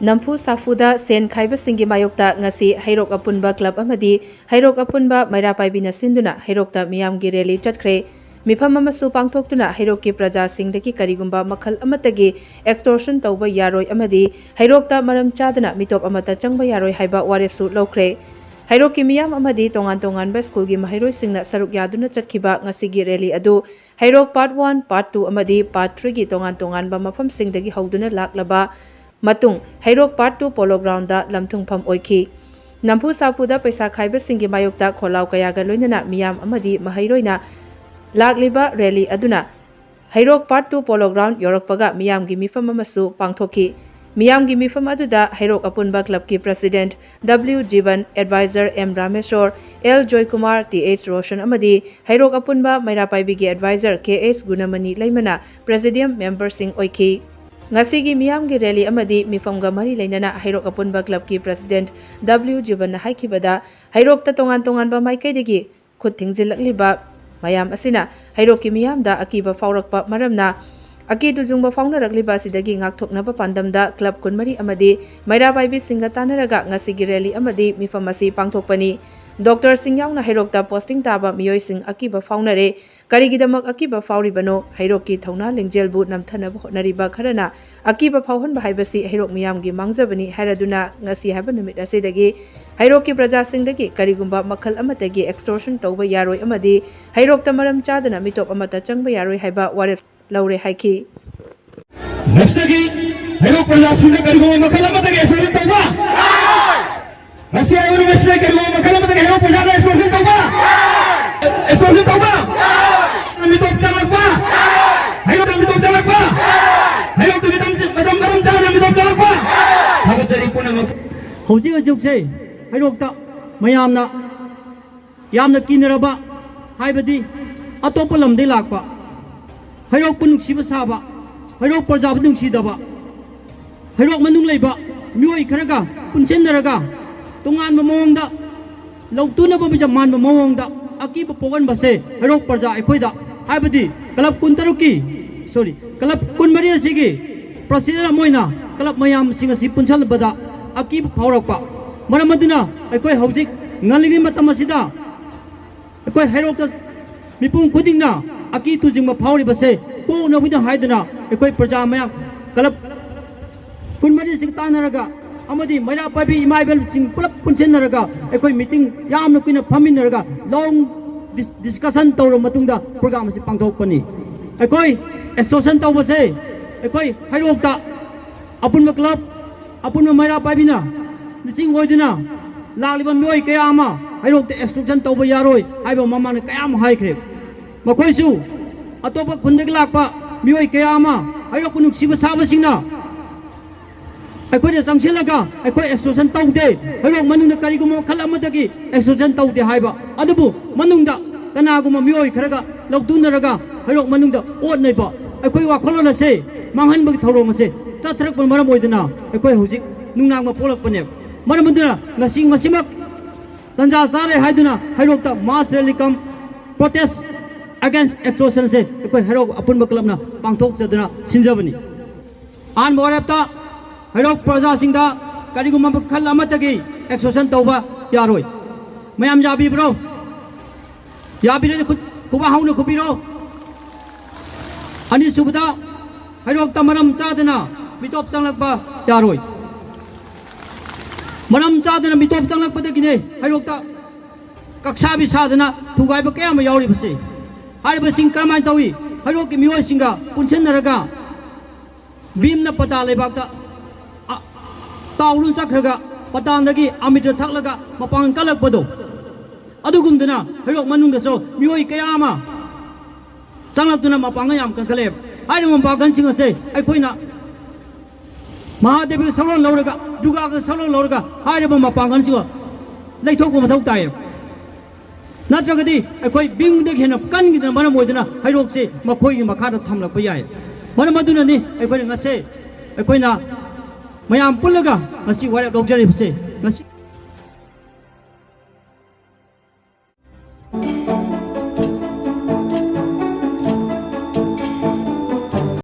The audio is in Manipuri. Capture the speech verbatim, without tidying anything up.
ꯅꯝꯐꯨ ꯁꯥꯐꯨꯗ ꯁꯦꯟ ꯈꯥꯏꯕꯁꯤꯡꯒꯤ ꯃꯥꯌꯣꯛꯇ ꯉꯁꯤ ꯍꯩꯔꯣꯛ ꯑꯄꯨꯟꯕ ꯀ꯭ꯂꯕ ꯑꯃꯗꯤ ꯍꯩꯔꯣꯛ ꯑꯄꯨꯟꯕ ꯃꯩꯔꯥ ꯄꯥꯏꯕꯤꯅ ꯁꯤꯟꯗꯨꯅ ꯍꯩꯔꯣꯛꯇ ꯃꯤꯌꯥꯝꯒꯤ ꯔꯦꯂꯤ ꯆꯠꯈ꯭ꯔꯦ꯫ ꯃꯤꯐꯝ ꯑꯃꯁꯨ ꯄꯥꯡꯊꯣꯛꯇꯨꯅ ꯍꯩꯔꯣꯛꯀꯤ ꯄ꯭ꯔꯖꯥꯁꯤꯡꯗꯒꯤ ꯀꯔꯤꯒꯨꯝꯕ ꯃꯈꯜ ꯑꯃꯠꯇꯒꯤ extortion ꯇꯧꯕ ꯌꯥꯔꯣꯏ ꯑꯃꯗꯤ ꯍꯩꯔꯣꯛꯇ ꯃꯔꯝ ꯆꯥꯗꯅ ꯃꯤꯇꯣꯞ ꯑꯃꯠꯇ ꯆꯪꯕ ꯌꯥꯔꯣꯏ ꯍꯥꯏꯕ ꯋꯥꯔꯦꯞꯁꯨ ꯂꯧꯈ꯭ꯔꯦ꯫ ꯍꯩꯔꯣꯛꯀꯤ ꯃꯤꯌꯥꯝ ꯑꯃꯗꯤ ꯇꯣꯉꯥꯟ ꯇꯣꯉꯥꯟꯕ ꯁ꯭ꯀꯨꯜꯒꯤ ꯃꯍꯩꯔꯣꯏꯁꯤꯡꯅ ꯁꯔꯨꯛ ꯌꯥꯗꯨꯅ ꯆꯠꯈꯤꯕ ꯉꯁꯤꯒꯤ ꯔꯦꯂꯤ ꯑꯗꯨ ꯍꯩꯔꯣꯛ part one, part two ꯑꯃꯗꯤ part three ꯒꯤ ꯇꯣꯉꯥꯟ ꯇꯣꯉꯥꯟꯕ ꯃꯐꯝꯁꯤꯡꯗꯒꯤ ꯍꯧꯗꯨꯅ ꯂꯥꯛꯂꯕ ꯃꯇꯨꯡ ꯍꯩꯔꯣꯛ part two Polo Ground ꯗ ꯂꯝꯊꯨꯡꯐꯝ ꯑꯣꯏꯈꯤ꯫ ꯅꯝꯐꯨ ꯁꯥꯐꯨꯗ ꯄꯩꯁꯥ ꯈꯥꯏꯕꯁꯤꯡꯒꯤ ꯃꯥꯌꯣꯛꯇ ꯈꯣꯜꯂꯥꯎ ꯀꯌꯥꯒ ꯂꯣꯏꯅꯅ ꯃꯤꯌꯥꯝ ꯑꯃꯗꯤ ꯃꯍꯩꯔꯣꯏꯅ ꯂꯥꯛꯂꯤꯕ ꯔꯦꯂꯤ ꯑꯗꯨꯅ ꯍꯩꯔꯣꯛ part two Polo Ground ꯌꯧꯔꯛꯄꯒ ꯃꯤꯌꯥꯝꯒꯤ ꯃꯤꯐꯝ ꯑꯃꯁꯨ ꯄꯥꯡꯊꯣꯛꯈꯤ꯫ ꯃꯤꯌꯥꯝꯒꯤ ꯃꯤꯐꯝ ꯑꯗꯨꯗ ꯍꯩꯔꯣꯛ ꯑꯄꯨꯟꯕ ꯀ꯭ꯂꯕꯀꯤ president W ꯖꯤꯕꯟ, advisor M Rameshwor, L Joykumar, T H Roshan ꯑꯃꯗꯤ ꯍꯩꯔꯣꯛ ꯑꯄꯨꯟꯕ ꯃꯩꯔꯥ ꯄꯥꯏꯕꯤꯒꯤ advisor K H ꯒꯨꯅꯃꯅꯤ ꯂꯩꯃꯅ president member ꯁꯤꯡ ꯑꯣꯏꯈꯤ꯫ ꯉꯁꯤꯒꯤ ꯃꯤꯌꯥꯝꯒꯤ ꯔꯦꯂꯤ ꯑꯃꯗꯤ ꯃꯤꯐꯝꯒ ꯃꯔꯤ ꯂꯩꯅꯅ ꯍꯩꯔꯣꯛ ꯑꯄꯨꯟꯕ ꯀ꯭ꯂꯕꯀꯤ president W ꯖꯤꯕꯟꯅ ꯍꯥꯏꯈꯤꯕꯗ, ꯍꯩꯔꯣꯛꯇ ꯇꯣꯉꯥꯟ ꯇꯣꯉꯥꯟꯕ ꯃꯥꯏꯀꯩꯗꯒꯤ ꯈꯨꯠ ꯊꯤꯡꯖꯤꯜꯂꯛꯂꯤꯕ ꯃꯌꯥꯝ ꯑꯁꯤꯅ ꯍꯩꯔꯣꯛꯀꯤ ꯃꯤꯌꯥꯝꯗ ꯑꯀꯤꯕ ꯐꯥꯎꯔꯛꯄ ꯃꯔꯝꯅ, ꯑꯀꯤ ꯇꯨꯖꯨꯡꯕ ꯐꯥꯎꯅꯔꯛꯂꯤꯕ ꯑꯁꯤꯗꯒꯤ ꯉꯥꯛꯊꯣꯛꯅꯕ ꯄꯥꯟꯗꯝꯗ ꯀ꯭ꯂꯕ ꯀꯨꯟꯃꯔꯤ ꯑꯃꯗꯤ ꯃꯩꯔꯥ ꯄꯥꯏꯕꯤꯁꯤꯡꯒ ꯇꯥꯟꯅꯔꯒ ꯉꯁꯤꯒꯤ ꯔꯦꯂꯤ ꯑꯃꯗꯤ ꯃꯤꯐꯝ ꯑꯁꯤ ꯄꯥꯡꯊꯣꯛꯄꯅꯤ꯫ ꯗꯣꯛꯇꯔꯁꯤꯡ ꯌꯥꯎꯅ ꯍꯩꯔꯣꯛꯇ posting ꯇꯥꯕ ꯃꯤꯑꯣꯏꯁꯤꯡ ꯑꯀꯤꯕ ꯐꯥꯎꯅꯔꯦ꯫ ꯀꯔꯤꯒꯤꯗꯃꯛ ꯑꯀꯤꯕ ꯐꯥꯎꯔꯤꯕꯅꯣ? ꯍꯩꯔꯣꯛꯀꯤ ꯊꯧꯅꯥ ꯂꯤꯡꯖꯦꯜꯕꯨ ꯅꯝꯊꯅꯕ ꯍꯣꯠꯅꯔꯤꯕ ꯈꯔꯅ ꯑꯀꯤꯕ ꯐꯥꯎꯍꯟꯕ ꯍꯥꯏꯕꯁꯤ ꯍꯩꯔꯣꯛ ꯃꯤꯌꯥꯝꯒꯤ ꯃꯥꯡꯖꯕꯅꯤ ꯍꯥꯏꯔꯗꯨꯅ ꯉꯁꯤ ꯍꯥꯏꯕ ꯅꯨꯃꯤꯠ ꯑꯁꯤꯗꯒꯤ ꯍꯩꯔꯣꯛꯀꯤ ꯄ꯭ꯔꯖꯥꯁꯤꯡꯗꯒꯤ ꯀꯔꯤꯒꯨꯝꯕ ꯃꯈꯜ ꯑꯃꯠꯇꯒꯤ extortion ꯇꯧꯕ ꯌꯥꯔꯣꯏ ꯑꯃꯗꯤ ꯍꯩꯔꯣꯛꯇ ꯃꯔꯝ ꯆꯥꯗꯅ ꯃꯤꯇꯣꯞ ꯑꯃꯠꯇ ꯆꯪꯕ ꯌꯥꯔꯣꯏ ꯍꯥꯏꯕ ꯋꯥꯔꯦꯞ ꯂꯧꯔꯦ ꯍꯥꯏꯈꯤ꯫ ꯉꯁꯤꯗꯒꯤ ꯍꯩꯔꯣꯛ ꯄ꯭ꯔꯖꯥꯁꯤꯡꯗ ꯀꯔꯤꯒꯨꯝꯕ ꯃꯈꯜ ꯑꯃꯠꯇꯒꯤ extortion ꯇꯧꯕ, ꯉꯁꯤ ꯍꯥꯏꯕ ꯅꯨꯃꯤꯠꯁꯤꯗ ꯀꯔꯤꯒꯨꯝꯕ ꯃꯈꯜ ꯑꯃꯠꯇꯒꯤ ꯍꯩꯔꯣꯛ ꯄ꯭ꯔꯖꯥꯗ extortion ꯇꯧꯕ, extortion ꯇꯧꯕ, ꯃꯤꯇꯣꯞ ꯆꯪꯂꯛꯄ, ꯍꯩꯔꯣꯛꯇ ꯃꯤꯇꯣꯞ ꯆꯪꯂꯛꯄ, ꯍꯩꯔꯣꯛꯇ ꯃꯤꯇꯣꯞ, ꯃꯇꯝ ꯃꯔꯝ ꯆꯥꯗꯅ ꯃꯤꯇꯣꯞ ꯆꯪꯂꯛꯄ ꯊꯥꯒꯠꯆꯔꯤ ꯄꯨꯝꯅꯃꯛ꯫ ꯍꯧꯖꯤꯛ ꯍꯧꯖꯤꯛꯁꯦ ꯍꯩꯔꯣꯛꯇ ꯃꯌꯥꯝꯅ ꯌꯥꯝꯅ ꯀꯤꯅꯔꯕ, ꯍꯥꯏꯕꯗꯤ ꯑꯇꯣꯞꯄ ꯂꯝꯗꯒꯤ ꯂꯥꯛꯄ, ꯍꯩꯔꯣꯛꯄꯨ ꯅꯨꯡꯁꯤꯕ ꯁꯥꯕ, ꯍꯩꯔꯣꯛ ꯄ꯭ꯔꯖꯥꯕꯨ ꯅꯨꯡꯁꯤꯗꯕ, ꯍꯩꯔꯣꯛ ꯃꯅꯨꯡ ꯂꯩꯕ ꯃꯤꯑꯣꯏ ꯈꯔꯒ ꯄꯨꯟꯁꯤꯟꯅꯔꯒ ꯇꯣꯉꯥꯟꯕ ꯃꯑꯣꯡꯗ ꯂꯧꯇꯨꯅꯕ ꯃꯤꯆꯝ ꯃꯥꯟꯕ ꯃꯑꯣꯡꯗ ꯑꯀꯤꯕ ꯄꯣꯛꯍꯟꯕꯁꯦ ꯍꯩꯔꯣꯛ ꯄ꯭ꯔꯖꯥ ꯑꯩꯈꯣꯏꯗ, ꯍꯥꯏꯕꯗꯤ ꯀ꯭ꯂꯕ ꯀꯨꯟꯇꯔꯨꯛꯀꯤ, sorry, ꯀ꯭ꯂꯕ ꯀꯨꯟꯃꯔꯤ ꯑꯁꯤꯒꯤ president ꯑꯃ ꯑꯣꯏꯅ ꯀ꯭ꯂꯕ ꯃꯌꯥꯝꯁꯤꯡ ꯑꯁꯤ ꯄꯨꯟꯁꯤꯜꯂꯕꯗ ꯑꯀꯤꯕ ꯐꯥꯎꯔꯛꯄ꯫ ꯃꯔꯝ ꯑꯗꯨꯅ ꯑꯩꯈꯣꯏ ꯍꯧꯖꯤꯛ ꯉꯜꯂꯤꯉꯩ ꯃꯇꯝ ꯑꯁꯤꯗ ꯑꯩꯈꯣꯏ ꯍꯩꯔꯣꯛꯇ ꯃꯤꯄꯨꯝ ꯈꯨꯗꯤꯡꯅ ꯑꯀꯤ ꯇꯨꯖꯤꯡꯕ ꯐꯥꯎꯔꯤꯕꯁꯦ ꯀꯣꯛꯅꯕꯒꯤꯗꯃꯛ ꯍꯥꯏꯗꯨꯅ ꯑꯩꯈꯣꯏ ꯄ꯭ꯔꯖꯥ ꯃꯌꯥꯝ ꯀ꯭ꯂꯕ ꯀꯨꯟꯃꯔꯤꯁꯤꯒ ꯇꯥꯟꯅꯔꯒ ꯑꯃꯗꯤ ꯃꯩꯔꯥ ꯄꯥꯏꯕꯤ ꯏꯃꯥ ꯏꯕꯦꯜꯁꯤꯡ ꯄꯨꯂꯞ ꯄꯨꯟꯁꯤꯟꯅꯔꯒ ꯑꯩꯈꯣꯏ ꯃꯤꯇꯤꯡ ꯌꯥꯝꯅ ꯀꯨꯏꯅ ꯐꯝꯃꯤꯟꯅꯔꯒ ꯂꯣꯡ ꯗꯤꯁꯀꯁꯟ ꯇꯧꯔꯕ ꯃꯇꯨꯡꯗ ꯄ꯭ꯔꯣꯒ꯭ꯔꯥꯝ ꯑꯁꯤ ꯄꯥꯡꯊꯣꯛꯄꯅꯤ꯫ ꯑꯩꯈꯣꯏ ꯑꯦꯛꯁꯀꯔꯁꯟ ꯇꯧꯕꯁꯦ ꯑꯩꯈꯣꯏ ꯍꯩꯔꯣꯛꯇ ꯑꯄꯨꯟꯕ ꯀ꯭ꯂꯕ, ꯑꯄꯨꯟꯕ ꯃꯩꯔꯥ ꯄꯥꯏꯕꯤꯅ ꯂꯨꯆꯤꯡ ꯑꯣꯏꯗꯨꯅ ꯂꯥꯛꯂꯤꯕ ꯃꯤꯑꯣꯏ ꯀꯌꯥ ꯑꯃ ꯍꯩꯔꯣꯛꯇ ꯑꯦꯛꯁꯀꯔꯁꯟ ꯇꯧꯕ ꯌꯥꯔꯣꯏ ꯍꯥꯏꯕ ꯃꯃꯥꯡꯗ ꯀꯌꯥ ꯑꯃ ꯍꯥꯏꯈ꯭ꯔꯦ꯫ ꯃꯈꯣꯏꯁꯨ ꯑꯇꯣꯞꯄ ꯈꯨꯟꯗꯒꯤ ꯂꯥꯛꯄ ꯃꯤꯑꯣꯏ ꯀꯌꯥ ꯑꯃ ꯍꯩꯔꯣꯛꯄꯨ ꯅꯨꯡꯁꯤꯕ ꯁꯥꯕꯁꯤꯡꯅ ꯑꯩꯈꯣꯏꯗ ꯆꯪꯁꯤꯜꯂꯒ ꯑꯩꯈꯣꯏ ꯑꯦꯛꯁꯀꯔꯁꯟ ꯇꯧꯗꯦ, ꯍꯩꯔꯣꯛ ꯃꯅꯨꯡꯗ ꯀꯔꯤꯒꯨꯝꯕ ꯃꯈꯜ ꯑꯃꯗꯒꯤ ꯑꯦꯛꯁꯀꯔꯁꯟ ꯇꯧꯗꯦ ꯍꯥꯏꯕ꯫ ꯑꯗꯨꯕꯨ ꯃꯅꯨꯡꯗ ꯀꯅꯥꯒꯨꯝꯕ ꯃꯤꯑꯣꯏ ꯈꯔꯒ ꯂꯧꯇꯨꯅꯔꯒ ꯍꯩꯔꯣꯛ ꯃꯅꯨꯡꯗ ꯑꯣꯠꯅꯩꯕ, ꯑꯩꯈꯣꯏ ꯋꯥꯈꯜꯂꯣꯟ ꯑꯁꯦ ꯃꯥꯡꯍꯟꯕꯒꯤ ꯊꯧꯔꯣꯡ ꯑꯁꯦ ꯆꯠꯊꯔꯛꯄꯅ ꯃꯔꯝ ꯑꯣꯏꯗꯨꯅ ꯑꯩꯈꯣꯏ ꯍꯧꯖꯤꯛ ꯅꯨꯡꯅꯥꯡꯕ ꯄꯣꯛꯂꯛꯄꯅꯦꯕ꯫ ꯃꯔꯝ ꯑꯗꯨꯅ ꯉꯁꯤ, ꯉꯁꯤꯃꯛ ꯇꯟꯖꯥ ꯆꯥꯔꯦ ꯍꯥꯏꯗꯨꯅ ꯍꯩꯔꯣꯛꯇ mass rally cum protest against extortion ꯑꯁꯦ ꯑꯩꯈꯣꯏ ꯍꯩꯔꯣꯛ ꯑꯄꯨꯟꯕ ꯀ꯭ꯂꯕꯅ ꯄꯥꯡꯊꯣꯛꯆꯗꯨꯅ ꯁꯤꯟꯖꯕꯅꯤ꯫ ꯑꯍꯥꯟꯕ ꯋꯥꯔꯦꯞꯇ ꯍꯩꯔꯣꯛ ꯄ꯭ꯔꯖꯥꯁꯤꯡꯗ ꯀꯔꯤꯒꯨꯝꯕ ꯃꯈꯜ ꯑꯃꯠꯇꯒꯤ ꯑꯦꯛꯁꯀꯔꯁꯟ ꯇꯧꯕ ꯌꯥꯔꯣꯏ꯫ ꯃꯌꯥꯝ ꯌꯥꯕꯤꯕ꯭ꯔꯣ? ꯌꯥꯕꯤꯔꯗꯤ ꯈꯨꯠ, ꯈꯨꯕꯥꯛ ꯍꯧꯅ ꯈꯨꯕꯤꯔꯣ꯫ ꯑꯅꯤꯁꯨꯕꯗ, ꯍꯩꯔꯣꯛꯇ ꯃꯔꯝ ꯆꯥꯗꯅ ꯃꯤꯇꯣꯞ ꯆꯪꯂꯛꯄ ꯌꯥꯔꯣꯏ꯫ ꯃꯔꯝ ꯆꯥꯗꯅ ꯃꯤꯇꯣꯞ ꯆꯪꯂꯛꯄꯗꯒꯤꯅꯦ ꯍꯩꯔꯣꯛꯇ ꯀꯛꯁꯥꯕꯤ ꯁꯥꯗꯅ ꯊꯨꯒꯥꯏꯕ ꯀꯌꯥ ꯑꯃ ꯌꯥꯎꯔꯤꯕꯁꯦ꯫ ꯍꯥꯏꯔꯤꯕꯁꯤꯡ ꯀꯔꯝꯍꯥꯏꯅ ꯇꯧꯏ? ꯍꯩꯔꯣꯛꯀꯤ ꯃꯤꯑꯣꯏꯁꯤꯡꯒ ꯄꯨꯟꯁꯤꯟꯅꯔꯒ ꯚꯤꯝꯅ ꯄꯇꯥ ꯂꯩꯕꯥꯛꯇ, ꯑ, ꯇꯥꯎꯗꯨꯅ ꯆꯠꯈ꯭ꯔꯒ ꯄꯇꯥꯟꯗꯒꯤ ꯑꯃꯤꯇ꯭ꯔ ꯊꯛꯂꯒ ꯃꯄꯥꯡꯒꯜ ꯀꯜꯂꯛꯄꯗꯣ, ꯑꯗꯨꯒꯨꯝꯗꯅ ꯍꯩꯔꯣꯛ ꯃꯅꯨꯡꯗꯁꯨ ꯃꯤꯑꯣꯏ ꯀꯌꯥ ꯑꯃ ꯆꯪꯂꯛꯇꯨꯅ ꯃꯄꯥꯡꯒꯜ ꯌꯥꯝ ꯀꯟꯈꯠꯂꯛꯑꯦ꯫ ꯍꯥꯏꯔꯤꯕ ꯃꯄꯥꯡꯒꯜꯁꯤꯡ ꯑꯁꯦ ꯑꯩꯈꯣꯏꯅ ꯃꯍꯥꯗꯦꯕꯒꯤ ꯁꯛꯂꯣꯟ ꯂꯧꯔꯒ, ꯗꯨꯔꯒꯥꯒꯤ ꯁꯛꯂꯣꯟ ꯂꯧꯔꯒ ꯍꯥꯏꯔꯤꯕ ꯃꯄꯥꯡꯒꯜꯁꯤꯡ ꯂꯩꯊꯣꯛꯄ ꯃꯊꯧ ꯇꯥꯏꯌꯦ꯫ ꯅꯠꯇ꯭ꯔꯒꯗꯤ ꯑꯩꯈꯣꯏ ꯚꯤꯝꯗꯒꯤ ꯍꯦꯟꯅ ꯀꯟꯈꯤꯗꯅ ꯃꯔꯝ ꯑꯣꯏꯗꯨꯅ ꯍꯩꯔꯣꯛꯁꯦ ꯃꯈꯣꯏꯒꯤ ꯃꯈꯥꯗ ꯊꯝꯂꯛꯄ ꯌꯥꯏ꯫ ꯃꯔꯝ ꯑꯗꯨꯅꯅꯤ ꯑꯩꯈꯣꯏꯅ ꯉꯁꯤ, ꯑꯩꯈꯣꯏꯅ ꯃꯌꯥꯝ ꯄꯨꯜꯂꯒ ꯉꯁꯤ ꯋꯥꯔꯦꯞ ꯂꯧꯖꯔꯤꯕꯁꯦ꯫ ꯉꯁꯤ